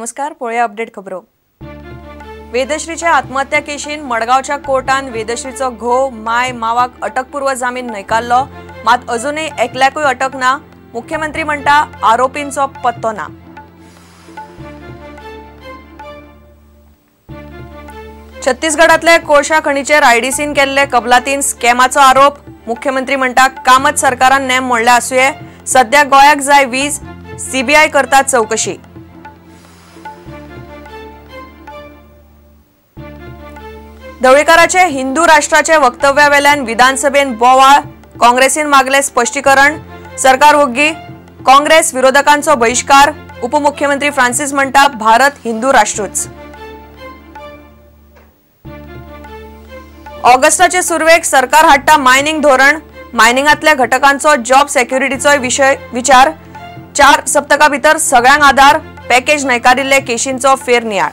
नमस्कार, पळोवया अपडेट खबरो। वेदश्रीच्या आत्महत्या केशीन मडगांवच्या कोर्टान वेदश्रीचो घोव my मावाक अटकपूर्व जामीन न्हयकारलो, मात अजूनय एकल्याकूय अटक ना। मुख्यमंत्री म्हणटा आरोपींचो पत्तो ना। छत्तीसगडातल्या कोळशा खणीचेर आयडीसीन केल्ले कबलातीन स्कॅमाचो आरोप। मुख्यमंत्री म्हणटा कामत सरकारान नेम मोडले आसुये, सध्या गोंयाक जाय वीज, सीबीआय करता चौकशी। ढवळीकाराचे हिंदू राष्ट्राचे वक्तव्यावेल्यान विधानसभेन बोवाळ, काँग्रेसीन मागले स्पश्टीकरण, सरकार वोग्गी, काँग्रेस विरोधकांचो बहिष्कार। उपमुख्यमंत्री फ्रांसिस म्हणटा भारत हिंदू राष्ट्रूच। ऑगस्टाचे सुरवेक सरकार हाडटा मायनिंग धोरण, मायनिंगांतल्या घटकांचो जॉब सेक्युरिटीचोय विशय विचार। 4 सप्तका भितर सगळ्यांक आधार, पॅकेज न्हयकारिल्ले केशींचो फेरनियाळ।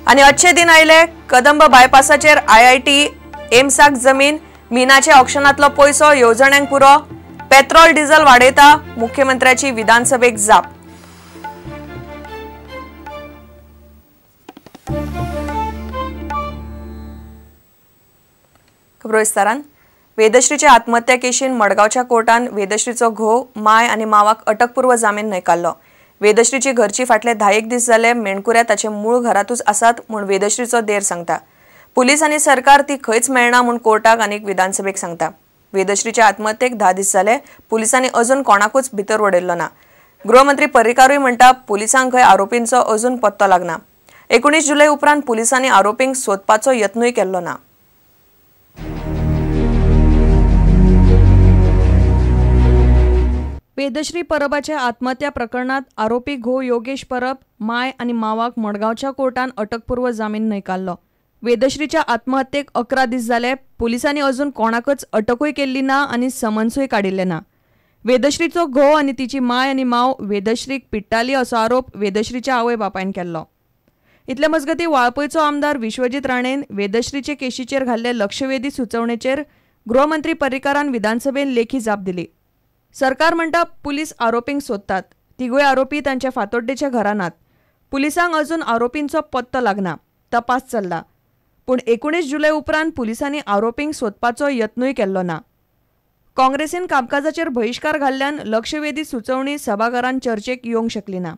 आनी अच्छे दिन आयले, कदंब बायपासाचेर आयआयटी एम्साक जमीन, मिनाचे ऑक्शनांतलो पयसो येवजण्यांक पुरो, पेट्रोल डिझल वाडयता, मुख्यमंत्र्याची विधानसभेक जाप। खबरो विस्तारान। वेदश्रीचे आत्महत्या केशीन मडगांवच्या कोर्टान वेदश्रीचो घोव my आनी मावाक अटकपूर्व जामीन न्हयकारलो। वेदश्रीची घरची फाटले 10 दीस जाले मेणकुऱ्या ताचे मूळ घरातूच आसात म्हूण वेदश्रीचो देर सांगता। पुलीस आनी सरकार ती खंयच मेळना म्हूण कोर्टाक आनी विधानसभेक सांगता। वेदश्रीच्या आत्महत्येक 10 दीस जाले, पुलिसांनी अजून कोणाकूच भितर वडयल्लो ना। गृहमंत्री पर्रीकारूय म्हणटा पुलिसांक खंय आरोपींचो अजून पत्तो लागना। 19 जुलय उपरांत पुलिसांनी आरोपींक सोदपाचो यत्नूय केल्लो ना। वेदश्री परबाच्या आत्महत्या प्रकरणात आरोपी घोव योगेश परब, my आनी मावाक मडगांवच्या कोर्टान अटकपूर्व जामीन न्हयकारलो। वेदश्रीच्या आत्महत्येक 11 दीस जाले, पुलिसांनी अजून कोणाकच अटकूय केल्ली ना आनी समन्सूय काडिल्ले ना। वेदश्रीचो घोव आनी तिची my आनी माव वेदश्रीक पिट्टाली असो आरोप वेदश्रीच्या आवय बापायन केल्लो। इतले मजगती वाळपयचो आमदार विश्वजीत राणेन वेदश्रीचे केशीचेर घाल्ले लक्षवेधी सुचोवणेचेर गृहमंत्री पर्रीकारान विधानसभेन लेखी जाप दिली। सरकार म्हणटा पुलीस आरोपींक सोदतात, तिगूय आरोपी तांच्या फातोड्डेच्या घरा नात। पुलिसांक अजून आरोपींचो पत्तो लागना, तपास चल्ला। पूण 19 जुलय उपरांत पुलिसांनी आरोपींक सोदपाचो यत्नूय केल्लो ना। काँग्रेसीन कामकाजाचेर बहिष्कार घाल्ल्यान लक्षवेधी सुचोवणी सभाघरान चर्चेक येवंक शकली ना।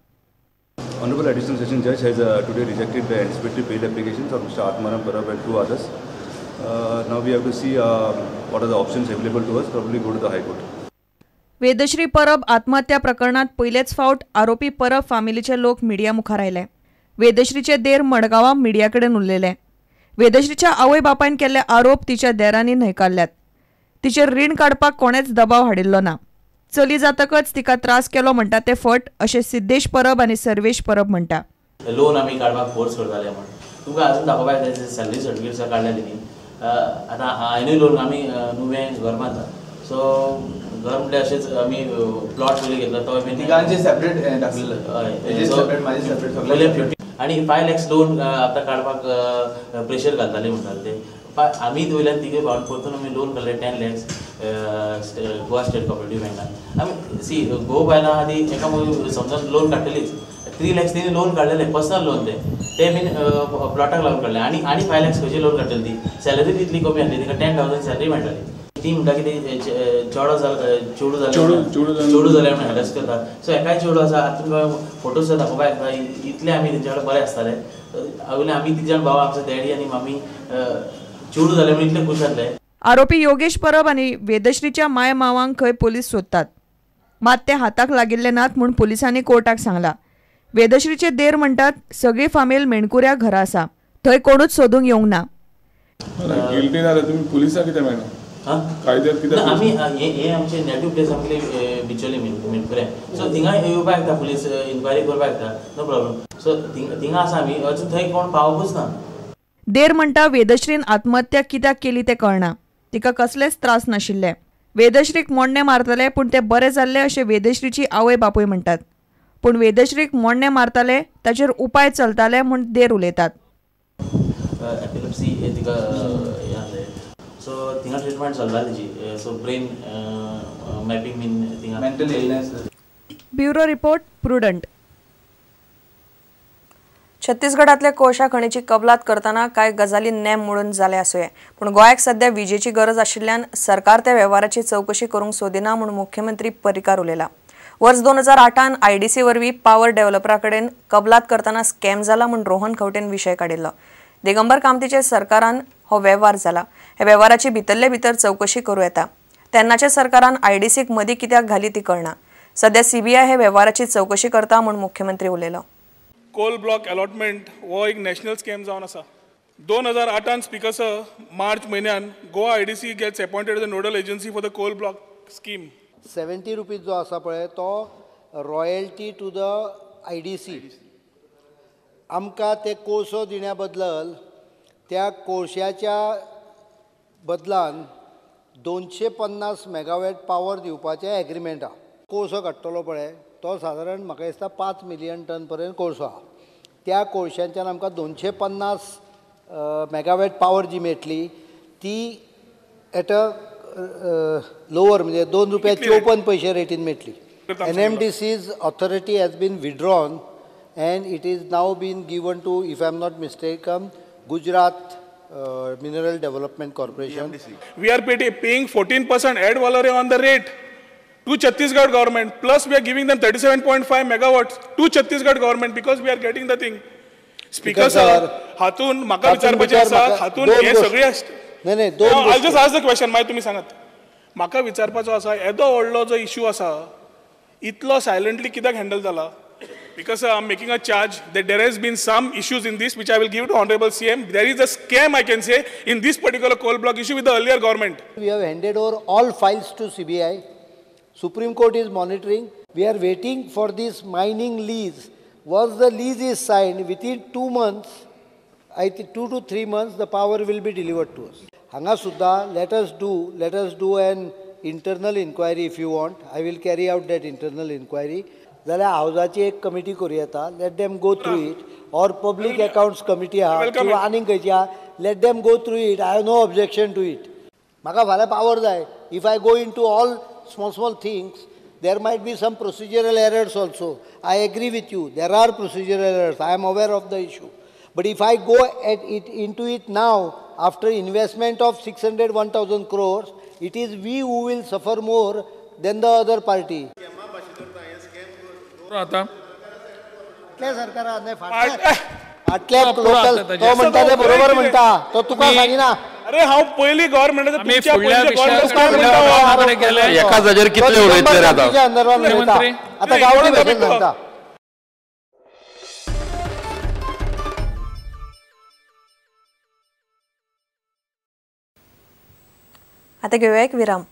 Honorable Additional Session Judge has today rejected the anticipatory bail applications of Mr. Atmaram Parab and 2 others. Now we have to see what are the options available to us. Probably go to the High Court. Vedashree Parab आत्महत्या प्रकरणात पयलेच फावट आरोपी परब फामिलीचे लोक media मुखार आयले। वेदश्रीचे देर मडगांवां मिडिया कडेन उलयले। वेदश्रीच्या आवय बापायन केल्ले आरोप तिच्या देरांनी न्हयकारल्यात। तिचेर रीण काडपाक कोणेच दबाव हाडिल्लो ना। चली जातकच तिका त्रास केलो म्हणटा ते फट अशें सिद्धेश परब आनी सर्वेश परब म्हणटा। लोन आमी काडपाक फोर्स करताले म्हण तुमकां अजून दाखोवपाक जाय, सॅलरी सर्टिफिकेट्स काडल्या तेणी। आतां हांवेनूय लोन आमी नुवें घर बांदता, सो घर म्हणल्यार अशेंच आमी प्लॉट पयलीं घेतलो तो तिगांचे सेपरेट दाखयल्लो, हय आनी 5 lakhs loan आतां काडपाक प्रेशर घालताले म्हणटाले ते। आमी वयल्यान तिगूय भावन परतून आमी लोन काडले 10 lakhs Goa state cooperative बँकान। आमी सी घोव बायलां आहा ती एका समजा लोन काडटलीच, 3 lakhs तेणी लोन काडलेले पर्सनल लोन ते बीन प्लॉटाक लागून काडले आनी आनी 5 lakhs खंयचे लोन काडटली ती, सॅलरी तितली कमी आसली, तिका 10,000 सॅलरी मेळटाली। ती म्हणटा की चेडो जालो चेडूं जालें चेडूं जालें म्हणून हॅरस करता। सो एकाय चेडो आसा, आतां तुमकां फोटो सुद्दां दाखोवपाक येता, इतले आमी तेंच्या कडेन बरे आसताले। वयल्यान आमी तिग जाण भाव, आमचो डॅडी आनी मामी चेडूं जालें म्हणून इतले खूश जाल्ले। आरोपी योगेश परब आनी वेदश्रीच्या my मावांक खंय पुलीस सोदतात, मात ते हाताक लागिल्ले नात म्हूण पुलिसांनी कोर्टाक सांगला। वेदश्रीचे देर म्हणटात सगळी फामील मेणकुऱ्या घरा आसा, थंय कोणूच सोदूंक येवंक ना। गिल्टी जाल्यार तुमी पुलिसांक कित्याक मेळना? कायद्यात कित्याक? आमी हे आमचे नेटिव्ह प्लेस आमगेले बिचोली मेणकुऱ्या, सो थिंगा येवपाक येता, पुलीस इन्क्वायरी करपाक येता, नो प्रॉब्लम। सो थिंगा आसा आमी, अजून थंय कोण पावकूच ना। देर म्हणटा वेदश्रीन आत्महत्या कित्याक केली तें कळना, तिका कसलेच त्रास नाशिल्ले। वेदश्रीक मोडणे मारताले पूण ते बरे जाल्ले अशें वेदश्रीची आवय बापूय म्हणटात। पूण वेदश्रीक मोडणे मारताले ताचेर उपाय चलताले म्हूण देर उलयतात। एपिलेप्सी तिका हें आसलें, सो थिंगा ट्रिटमेंट चलता तेजी, सो ब्रेन मॅपिंग बीन थिंगा mental illness. Bureau report, Prudent. छत्तीसगडातल्या कोळशा खणीची कबलात करतना कांय गजाली नेम मोडून जाले आसुये, पूण गोंयाक सध्या विजेची गरज आशिल्ल्यान सरकार त्या वेव्हाराची चवकशी करूंक सोदिना म्हूण मुख्यमंत्री पर्रीकार उलयला. वर्स 2008 आयडीसी वरवीं पावर डेव्हलपरा कडेन कबलात करतना स्कॅम जाला म्हूण रोहन खंवटेन विशय काडिल्लो. दिगंबर कामतीचे सरकारान हो वेव्हार जाला. ह्या वेव्हाराची भितरले भितर चवकशी करूं येता. तेन्नाच्या सरकारान आयडीसीक मदीं कित्याक घाली ती कळना. सध्या सीबीआय हे वेव्हाराची चवकशी करता म्हूण मुख्यमंत्री उलयलो. कोल ब्लॉक अलॉटमेंट हो एक नॅशनल स्कॅम जावन आसा. 2008 स्पीकर सर मार्च म्हयन्यान Goa IDC gets appointed as a nodal agency for the coal block scheme. 70 rupees जो आसा पळय तो royalty to the IDC. आमकां ते कोळसो दिण्या बदल त्या कोळश्याच्या बदलान 250 मेगावॅट पावर दिवपाचें एग्रीमेंट आहा. कोळसो काडटलो पळय तो सादारण म्हाका दिसता 5 मिलियन टन पर्यंत कोळसो आहा. त्या कोळश्यांच्यान आमकां 250 मेगावॅट पावर जी मेळटली ती एट अ लोवर म्हणजे 2 रुपया 54 पैसे रेटीन मेळटली. NMDC's authority has been withdrawn and it is now been given to, if I am not mistaken, Gujarat Mineral Development Corporation. We are paying 14% ad valorem on the rate to Chhattisgarh government, plus we are giving them 37.5 megawatts to Chhattisgarh government because we are getting the thing. Speaker sir, हातून म्हाका विचारपाचें आसा, हातून हे सगळे नाही नाही दोन I just ask the question, मागीर तुमी सांगात. म्हाका विचारपाचो आसा, येदो व्हडलो जो इश्यू आसा इतलो सायलंटली कित्याक हँडल जाला? Because I am making a charge that there has been some issues in this which I will give to Honorable CM. There is a scam, I can say, in this particular coal block issue with the earlier government. We have handed over all files to CBI. Supreme Court is monitoring. We are waiting for this mining lease. Once the lease is signed, within 2 months, I think 2 to 3 months, the power will be delivered to us. Hanga Sudha, let us do an internal inquiry if you want. I will carry out that internal inquiry. जाल्यार हावजाची एक committee करूं येता, let them go through it, or public accounts committee आहा किंवा आनीक खंयची आहा, let them go through it. I have no objection to it. म्हाका फाल्यां पावर जाय. If I go into all small small things, there might be some procedural errors also. I agree with you, there are procedural errors. I am aware of the issue. But if I go at it into it now, after investment of 601,000 crores, it is we who will suffer more than the other party. आता सरकारान फाटल्या local तो म्हणटा ते बरोबर म्हणटा, तो तुका सांगिना. अरे हांव पयलीं गव्हर्मेंटाचो एका जाग्यार कितले उलयतले रे आतां आतां गांवठी भाशेन सांगता. आता घेऊया एक विराम.